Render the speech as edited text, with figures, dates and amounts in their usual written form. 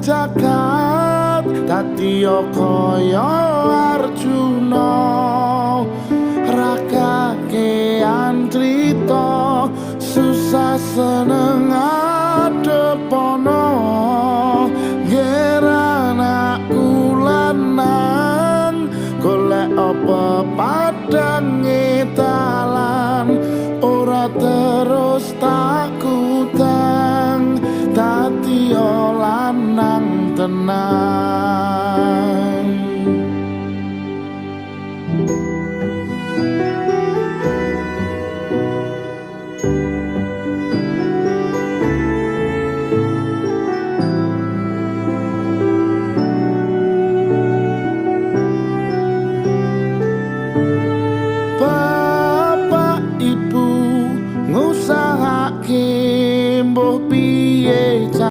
jagat, dadi kaya Arjuna. Rakakean crita, susah seneng adepono. Geranakku lanang, golek apa padange dalan, ora terus tak kutang, dadi lanang tenan.